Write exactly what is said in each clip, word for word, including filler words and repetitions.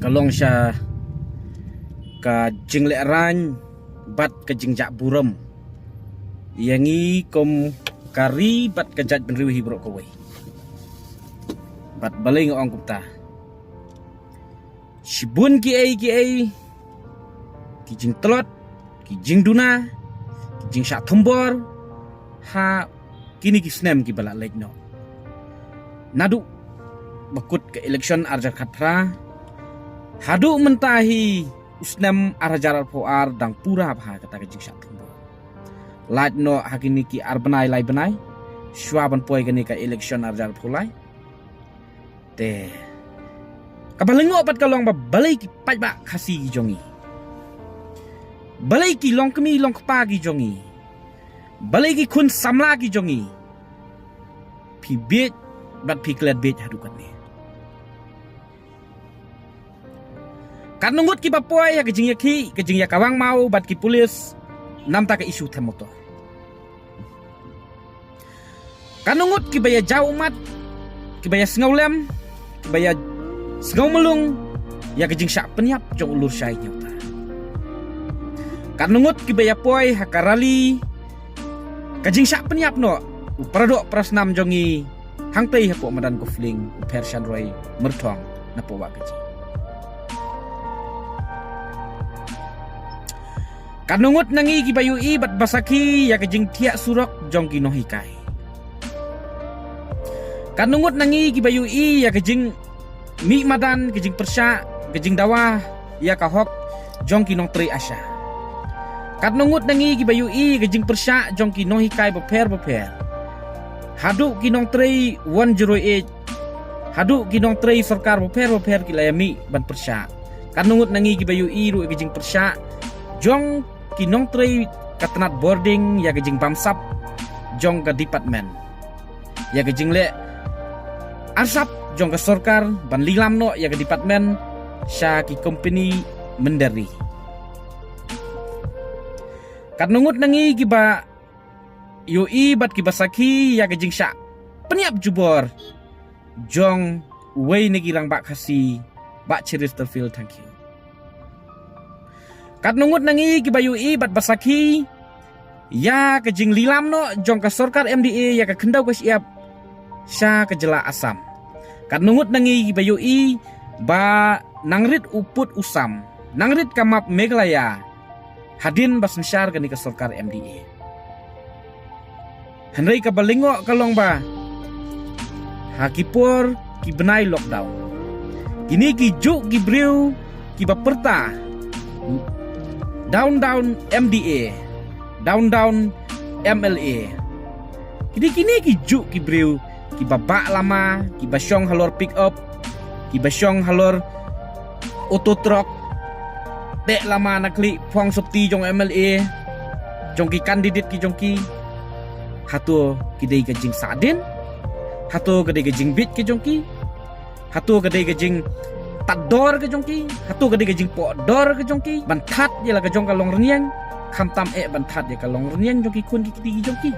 Ka long sha ka jinglehrain bad ka jingjah burom ïa ngi kum ka ri bad ka jaitbynriew hi baroh kawei. Bad balei nga ong kumta? Shibun kiei kiei ki jingtlot, ki jingduna, ki jingshah thombor ha kine ki snem kiba la leit noh. Naduh ba kut ka election arhajar khatphra haduh mynta hi u snem arhajar arphew ar dang pura bha kata ka jingshah thombor. Lait noh ha kine ki ar bnai lai bnai shuwa ban poi kane ka election arhajar arphew lai. Te kaba lyngngoh pat ka long ba balei ki paidbah Khasi ki jong ngi, balei ki longkmie longkpa ki jong ngi, balei ki khun samla ki jong ngi phi bieit bad phi klet bieit haduh katne? Katno ngut kiba poi ha ka jingïakhih, ka jingïakawang maw bad ki pulit namta ka issue them motor? Katno ngut kiba ïa jaw ummat, kiba ïa sngewlem, kiba ïa sngewmlung ïa ka jingshah pynïap jong u Lurshai Hynñiewta? Katno ngut kiba ïa poi ha ka rally, ka jingshah pynïap noh u paradoh parasnam jong ngi hangtei hapoh madan Kufling, u Pher Shanroi Myrthong na Powah Kaji? Katno ngut na ngi kiba ïohi bad ba sakhi ïa ka jingthiah surok jong ki nonghikai? Katno ngut na ngi kiba ïohi ïa ka jingmih madan, ka jingpyrshah, ka jingdawa ïa ka hok jong ki nongtrei ASHA? Katno ngut na ngi kiba ïohi ïa ka jingpyrshah jong ki nonghikai bapher bapher? Haduh ki nongtrei one zero eight, haduh ki nongtrei sorkar bapher bapher ki la ïa mih ban pyrshah. Katno ngut na ngi kiba ïohi ruh ïa ka jingpyrshah jong ki nongtrei ka tnat bording ïa ka jingbamsap jong ka department, ïa ka jingleh arsap jong ka sorkar ban lilam noh ïa ka department sha ki kompeni mynder ri? Katno ngut na ngi kiba ïohi bad kiba sakhi ïa ka jingshah pynïap jubor jong uwei na ki rangbah Khasi, Bah Cheristerfield Thangkhiew? Katno ngut na ngi kiba ïohi bad ba sakhi ïa ka jinglilam noh jong ka sorkar MDA ïa ka khyndew ka shyiap sha ka jylla Assam? Katno ngut na ngi kiba ïohi ba nang rit u pud u sam, nang rit ka map Meghalaya hadien ba synshar kane ka sorkar MDA? Hynrei kaba lyngngoh ka long ba ha ki por ki bnai lockdown, kine ki juh ki briew kiba pyrta down down MDA, down down MLA, kine, kine ki juh ki briew kiba bah lama, kiba shong halor pick up, kiba shong halor auto truck, teh lama na khlieh phong sopti jong MLA, jong ki candidate ki jong ki. Hato ki dei ka jingsahdien? Hato ka dei ka jingbieit ka jong ki? Hato ka dei ka jingtad dor ka jong ki? Hato ka dei ka jingpoh dor ka jong ki ban thad ïa la ka jong ka longrynïeng, khamtam eh ban thad ïa ka longrynïeng jong ki khun ki kti ki jong ki?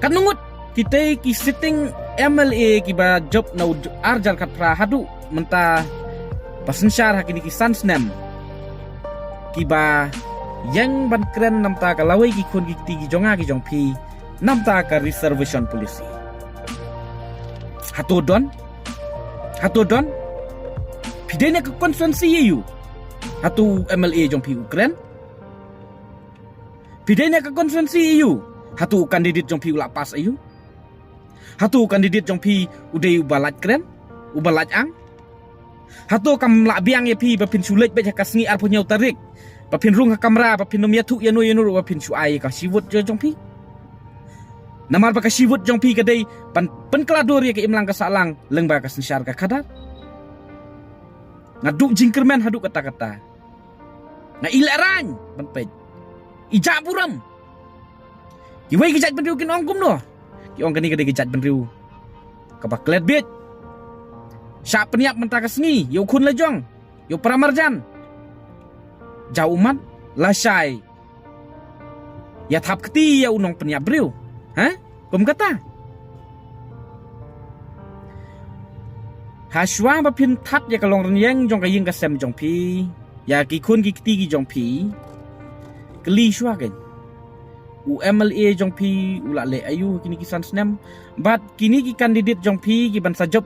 Katno ngut kitei ki sitting MLA kiba jop na u arhajar khatphra haduh mynta ba synshar ha kine ki san snem, kiba ïeng ban kren namta ka lawei ki khun ki kti ki jong nga ki jong phi namta ka reservation policy? Hato don? Hato don? Phi dei na ka constituency ïa u? Hato u MLA jong phi u kren? Phi dei na ka constituency ïa u? Hato u candidate jong phi u la pass ïa u? Hato u candidate jong phi u dei uba lait kren, uba lait ang? Hato kam lah biang ïa phi ba phin shu leit beit ha ka sngi arphew hynñiew tarik, ba phin rung ha kamra, ba phin ym ïathuh ïano ïano ruh, ba phin shu ai ïa ka shi vote jong phi? Namar ba ka shi vote jong phi ka dei ban pynkylla dur ïa ka imlang ka sahlang lyngba ka synshar ka khadar. Nga duh jingkyrmen haduh katta katta. Nga i lehraiñ ban peit. I jah burom. Kiwei ki jaitbynriew kin ong kumno? Ki ong kane ka dei ka jaitbynriew kaba klet bieit. Shah pynïap mynta ka sngi ïa u khun la jong, ïa u para marjan. Jaw ummat, lashai ïa thap kti ïa u nongpynïap briew. Ha? Kum kata. Hashwa ba phin thad ïa ka long rynïeng jong ka ïing ka sem jong phi, ïa ki khun ki kti ki jong phi, kylli shwa kein, u M L A jong phi u la leh aïu ha kine ki san snem? Bad kine ki candidate jong phi ki ban sa jop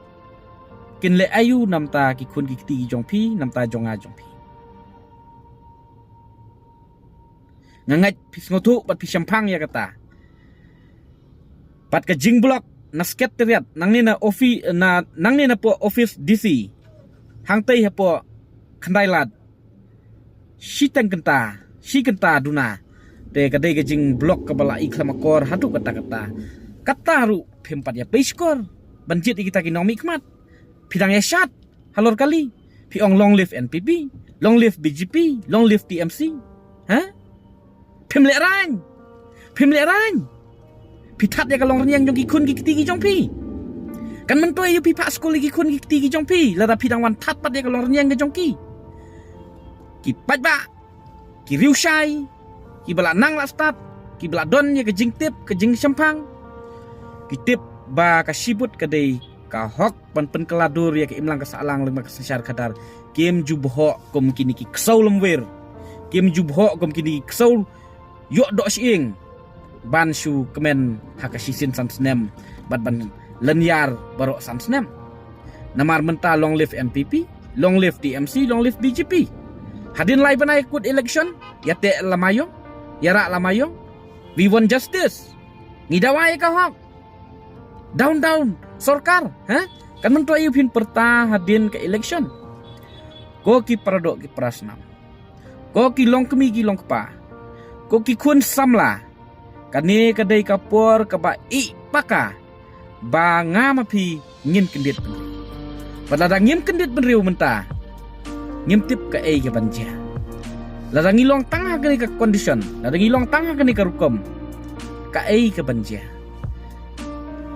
kin leh aïu namta ki khun ki kti ki jong phi, namta jong nga jong phi? Nga ngeit phi sngewthuh bad phi shemphang ïa kata. Bad ka jing block na secretariat, nangne na office, na nangne na poh office D C, hangtei hapoh Khyndai Lad, shiteng kynta, shi kynta duna. Te ka dei ka jing block kaba la i khlem akor haduh katta katta. Katta ruh phim pat ïa pei shkor ban jied ïa kita ki nongmihkhmat. Phi dang ïa shad halor kali. Phi ong long live N P P, long live B J P, long live T M C. Ha? Phim lehraiñ. Phim lehraiñ. Phi thad ïa ka long rynïeng jong ki khun ki kti ki jong phi. Kan myntoi ïa phi phah skul ïa ki khun ki kti ki jong phi lada phi dang wan thad pat ïa ka long rynïeng ka jong ki. Ki paidbah, ki riewshai, kiba la nang la stad, kiba la don ïa ka jingtip, ka jingshemphang, ki tip ba ka shibut ka dei ka hok ban pynkylla dur ïa ka imlang ka sahlang lem bad ka synshar khadar. Kim ju bhoh kum kine ki ksew lymwir. Kim ju bhoh kum kine ki ksew ïoh doh shyieng ban shu kmen ha ka shisien san snem bad ban lyniar baroh san snem. Namar mynta long live N P P, long live T M C, long live B J P. Hadien lai bnai kut election, ïa teh lama ïong, ïa rah lama ïong. We want justice. Ngi dawa ïa ka hok. Down, down sorkar, ha? Kan myntoi ïa phin pyrta hadien ka election. Ko ki paradoh ki parasnam, ko ki longkmie ki longkpa, ko ki khun samla, kane ka dei ka por kaba ih paka ba nga ma phi ngin kyndit bynriew. Bad lada ngim kyndit bynriew mynta, ngim tip kaei ka ban jia. Lada ngi long tang ha kane ka condition, lada ngi long tang ha kane ka rukom, kaei ka ban jia.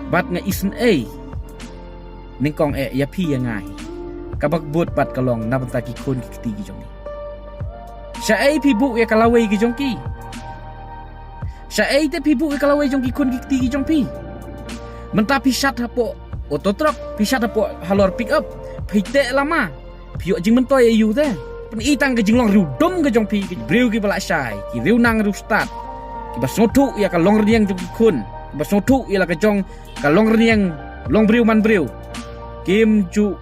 Bad nga isynei nyngkong eh ïa phi ïa nga hi, kaba kbud bad ka long na bynta ki khun ki kti ki jong ngi. Shaei phi buh ïa ka lawei ki jong ki? Shaei te phi buh ïa ka lawei jong ki khun ki kti ki jong phi? Mynta phi shad hapoh auto truck, phi shad hapoh halor pick up, phi teh lama, phi ïoh jingmyntoi aïu te? Pyni tang ka jinglong riewdum ka jong phi, ki briew kiba la shai, ki riew nang riew stad, kiba sngewthuh ïa ka long rynïeng jong ki khun, kiba sngewthuh ïa la ka jong ka long rynïeng, long briew man briew. Kim ju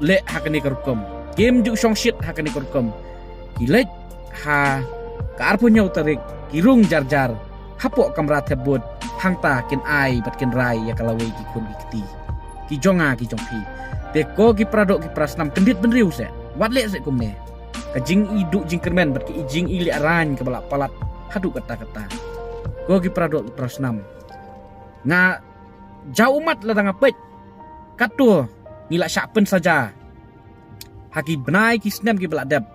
leh ha kane ka rukom, kim ju shongshit ha kane ka rukom. Ki leit ha ka arphew hynñiew tarik, ki rung jar jar hapoh kamra thep vote, hangta kin ai bad kin rai ïa ka lawei ki khun ki kti ki jong nga ki jong phi. Te ko ki paradoh ki parasnam, kyndit bynriew seh, wat leh seh kumne. Ka jingïoh duh jingkyrmen bad ka jingïoh lehraiñ kaba la palat haduh katta katta. Ko ki paradoh ki parasnam, nga jaw ummat lada nga peit katto ngi la shah pynsaja ha ki bnai ki snem kiba la dep,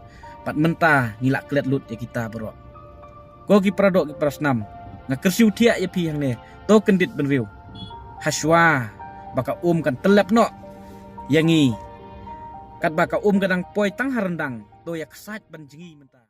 bad mynta ngi la klet lut ïa kita baroh. Ko ki paradoh ki parasnam, nga kyrsiew thiah ïa phi hangne, to kyndit bynriew. Hashwa ba ka um kan tyllep noh ïa ngi, katba ka um ka dang poi tang ha ryndang, to ïa ksait ban jngi mynta.